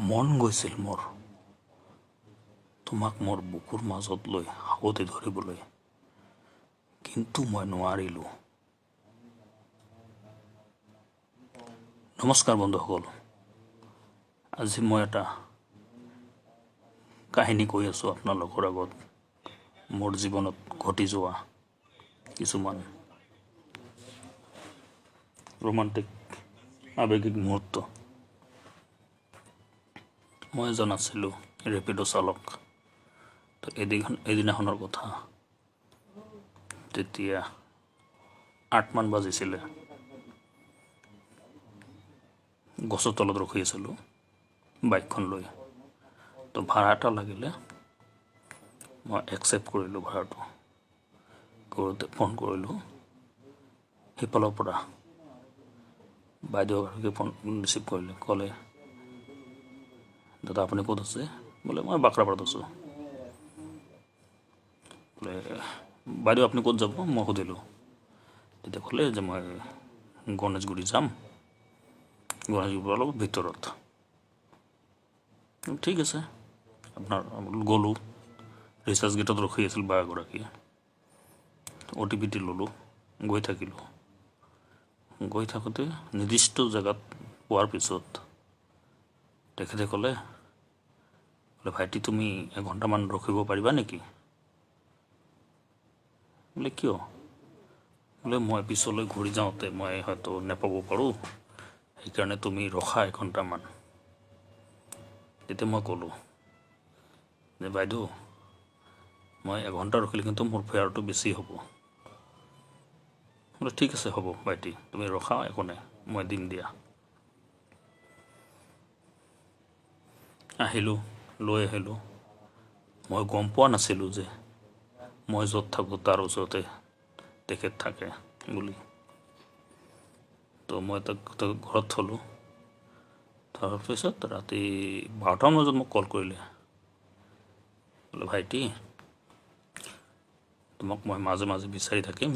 মন গৈছিল মোৰ তোমাক মোৰ বুকুৰ মাজত লৈ সাৱটি ধৰিবলৈ, কিন্তু মই নোৱাৰিলোঁ। নমস্কাৰ বন্ধুসকল, আজি মই এটা কাহিনী কৈ আছোঁ আপোনালোকৰ আগত, মোৰ জীৱনত ঘটি যোৱা কিছুমান ৰোমান্টিক আৱেগিক মুহূৰ্ত। মই এজন আছিলোঁ ৰেপিড' চালক। তো এদিনাখনৰ কথা, তেতিয়া 8মান বাজিছিলে। গছৰ তলত ৰখি আছিলোঁ বাইকখন লৈ। তো ভাড়া এটা লাগিলে, মই একচেপ্ট কৰিলোঁ ভাড়াটো। কৰোঁতে ফোন কৰিলোঁ, সিফালৰ পৰা বাইদেউ এগৰাকীয়ে ফোন ৰিচিভ কৰিলে। ক'লে, "দাদা, আপুনি ক'ত আছে?" বোলে, "মই বাক্ৰাপাৰাত আছোঁ।" বোলে, "বাইদেউ, আপুনি ক'ত যাব?" মই সুধিলোঁ। তেতিয়া ক'লে যে মই গণেশগুৰি যাম, গণেশগুৰিৰ অলপ ভিতৰত। ঠিক আছে, আপোনাৰ গ'লোঁ। ৰিচাৰ্জ গেটত ৰখি আছিল বা এগৰাকীয়ে। অ'টিপিটো ল'লোঁ, গৈ থাকিলোঁ। গৈ থাকোঁতে নিৰ্দিষ্ট জেগাত পোৱাৰ পিছত তেখেতে ক'লে, বোলে, "ভাইটি, তুমি এঘণ্টামান ৰখিব পাৰিবা নেকি?" বোলে, "কিয়?" বোলে, "মই পিছলৈ ঘূৰি যাওঁতে মই হয়তো নেপাব পাৰোঁ, সেইকাৰণে তুমি ৰখা এঘণ্টামান।" তেতিয়া মই ক'লোঁ যে বাইদেউ, মই এঘণ্টা ৰখিলে কিন্তু মোৰ ফেয়াৰটো বেছি হ'ব। বোলে, "ঠিক আছে, হ'ব ভাইটি, তুমি ৰখা, একো নাই, মই দিম দিয়া।" আহিলোঁ, লৈ আহিলোঁ। মই গম পোৱা নাছিলোঁ যে মই য'ত থাকোঁ তাৰ ওচৰতে তেখেত থাকে বুলি। তো মই তাক ঘৰত থ'লোঁ। তাৰপিছত ৰাতি 12টামান বজাত মোক কল কৰিলে। বোলে, "ভাইটি, তোমাক মই মাজে মাজে বিচাৰি থাকিম।